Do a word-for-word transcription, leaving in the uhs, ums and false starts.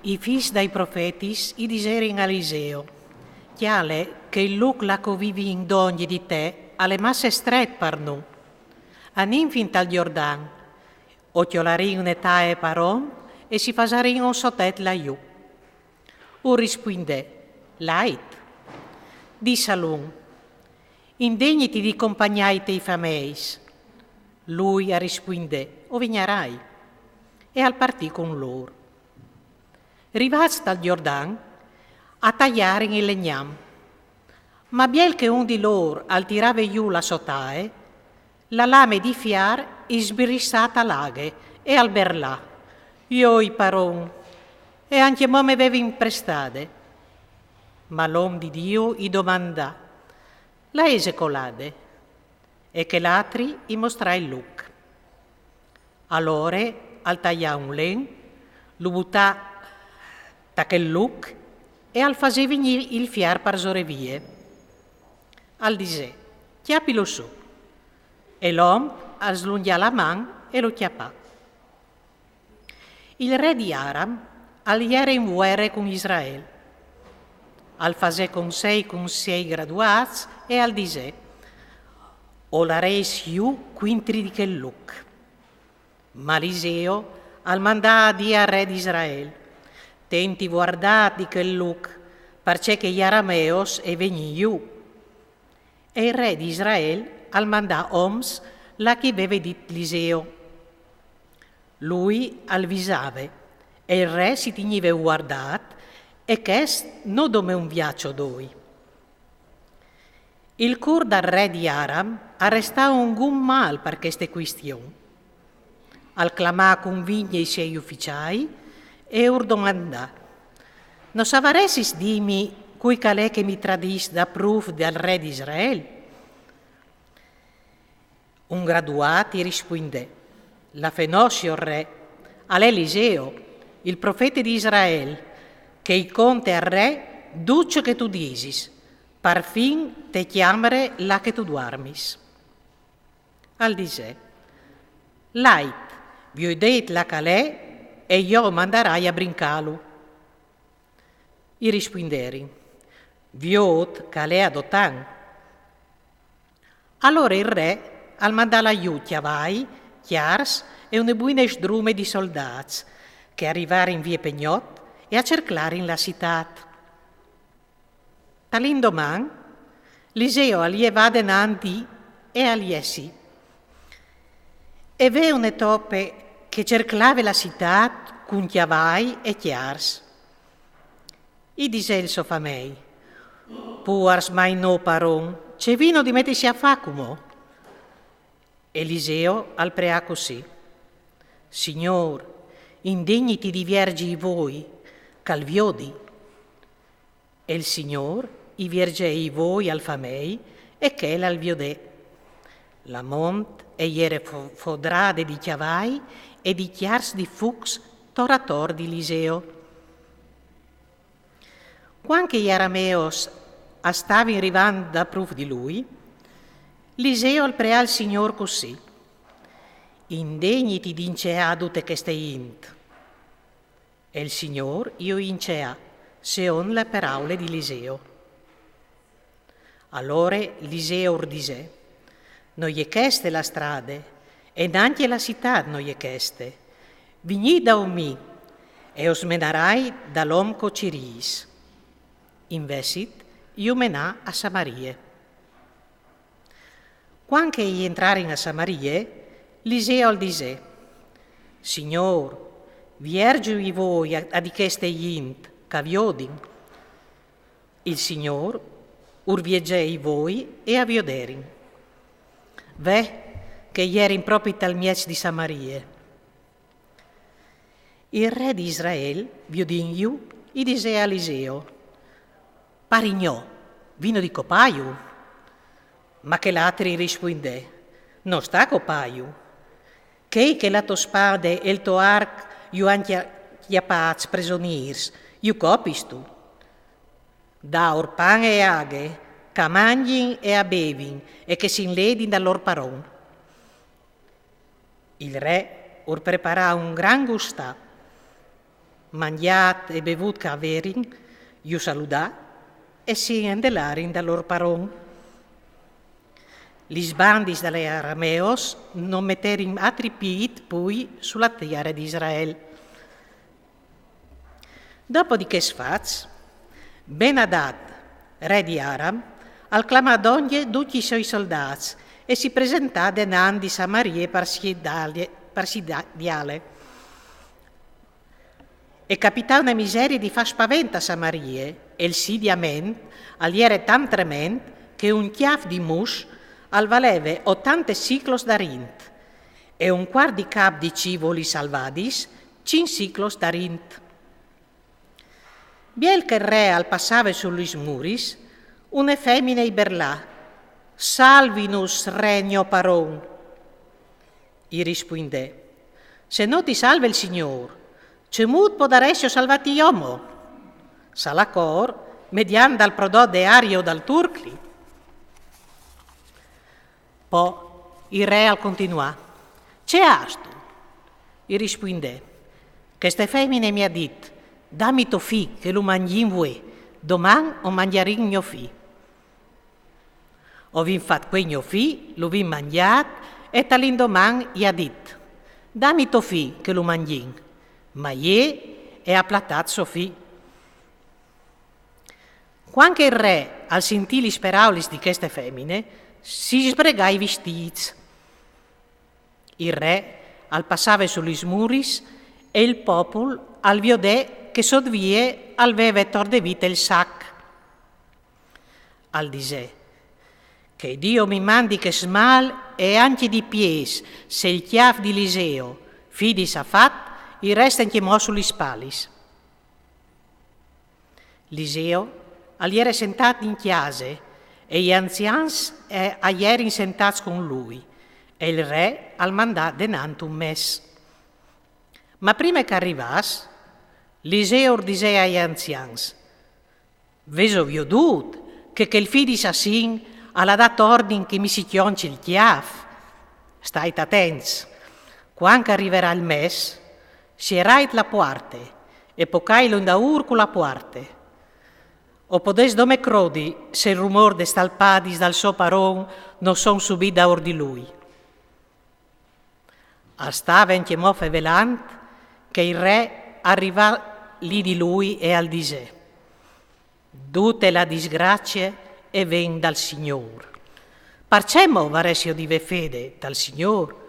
I fis dai profetis i diserin a Eliseo: Cjale che il luc là che o vivìn dongje di te al è masse stret par nô. Anìn fin tal Jordan, o cjolarìn une tae par om e si fasarìn un sotet là jù. Ur rispuindè: Lait. Dissalun: Indegniti di compagnâi i tiei fameis. Lui al rispuindè: O vignarai. E al partì cun lôr. Rivâts tal Jordan, a taiarin il legnam. Ma biel che un di lôr al tirave jù la sô tae, la lame di fiar i sbrissà ta la aghe e al berlà: Joi, paron, e ancjemò me vevin prestade. Ma l'om di Diu i domandà: La ese colade? E chel altri i mostrà il luc. Alore al taià un len, lu butà ta chel luc e al fasè vignî il fiar par sore vie. Al disè: Cjapilu sù. E l'om al slungjà la man e lu cjapà. Il re di Aram al jere in vuere cun Israel. Al fasè consei cun siei graduâts e al disè: O larês jù cuintri di chel luc. Ma Eliseo al mandà a dî al re di Israel: Tenti vuardât di chel luc, parcè che i arameos e vegnìn jù. E il re di Israel al mandà oms là che i veve dit Eliseo. Lui al visave, e il re si tignive vuardât, e chest no dome un viaç o doi. Il cûr dal re di Aram al restà un gun mâl par cheste cuistion. Al clamà cun vigne i siei uficiâi e ur domandà: No savaressis dîmi cui che al è che mi tradìs dapruf dal re di Israel? Un graduât i rispuindè: La fenò, siôr re, al è Eliseo, il profete di Israel, che i conte al re dut ce che tu disis, parfin te cjamare là che tu duarmis. Al disè: Lait, viodêt là che al è, e jo o mandarai a brincâlu. I rispuinderin: Viôt che al è a Dotan. Alore il re al mandà là jù cjavai, cjars e une buine sdrume di soldâts, che a rivarin vie pe gnot e a cerclarin la citât. Tal indoman, Eliseo al jevà denant di e al jessì. E ve une tope che cerclave la citât cun cjavai e cjars. I disè il so famei: Puars mai nô, paron, ce vino di metisi a fâ cumò? Eliseo al preà cussì: Signôr, indigniti di vierzi i voi, che al viodi. E il Signôr i vierzè i voi al famei, e chel al viodè. La mont e jere fo-, fodrade di cjavai e di cjars di fûcs tor ator di Eliseo. Cuant che i arameos a stavin rivant dapruf di lui, Eliseo al preà il Signôr cussì: Indegniti di inceâ dute cheste int. E il Signôr ju inceà, seont la peraule di Eliseo. Alore Eliseo ur disè: No je cheste la strade, e nancje la citât no je cheste. Vignît daû mi, e os menarai dal om che o cirîs. Invezit ju menà a Samarie. Cuant che i jentrarin a Samarie, Eliseo al disè: Signôr, vierziju i voi a, a di cheste int, che a viodin. Il Signôr ur vierzè i voi e a vioderin. Ve che i jerin propit tal mieç di Samarie. Il re di Israel, viodintju, i disè a Eliseo: Parignò, vino di copâju? Ma chel altri i rispuindè: No sta copâju. Chei che la tô spade e il to arc ju àn cjapâts presonîrs, ju copistu? Dâur pan e aghe, che a mangjin e a bevin e che si inledin dal lôr paron. Il re ur preparà un gran gustâ. Mangjât e bevût che a verin, ju saludà e si indelarin dal lôr paron. Lis bandis dai arameos no meterin altri pît plui su la tiere di Israel. Dopo di chescj fats, Benadad, re di Aram, al clamà dongje ducj i siei soldâts e si presentà denant di Samarie par sidiâle. E capità une miserie di fâ spavent a Samarie, e il sidiament al jere tant trement che un cjâf di mus al valeve otante siclos d'arint, e un cuart di cap di civoli salvadis, cinc siclos d'arint. Biel che il re al passave su lis muris, une femine i berlà: «Salvinus, re gno paron!» I rispuindè: «Se no ti salve il Signôr, cemût podaressio salvâti jo mo? Salacor, mediant dal prodot de ario dal Turcli?» Po il re al continuà: «Ce âstu?» I rispuindè: «Cheste femine mi à dit: Dami to fi che lu mangjìn vuê, doman o mangjarìn gno fi. O vin fat cuei gno fi, lu vin mangjât, e tal indoman i à dit: Dami to fi che lu mangjìn. Ma jê e à platât so fi.» Cuant che il re al sintì lis peraulis di cheste femine, si sbregà i vistîts. Il re al passave su lis muris e il popul al viodè che sot vie al veve tor de vite il sac. Al disè: «Che Dio mi mandi chest mâl e ancje di piês, se il cjâf di Eliseo, fi di Safat, i reste ancjemò su lis spalis.» Eliseo al jere sentât in cjase e i anzians a jerin sentâts cun lui, e il re al mandà denant un mes. Ma prime che al rivàs, Eliseo al disè ai anzians: «Vêso viodût che chel fi di sassin al à dât ordin che mi si cjonci il cjâf? Stait atents. Cuant che al riverà il mes, sierait la puarte e pocailo indaûr cu la puarte. O podês dome crodi se il rumôr des talpadis dal so paron no son subit daûr di lui.» Al stave ancjemò fevelant che il re al rivà li di lui e al disè: «Dute la disgracie e ven dal Signôr. Parcè mo varessio di vê fede tal Signôr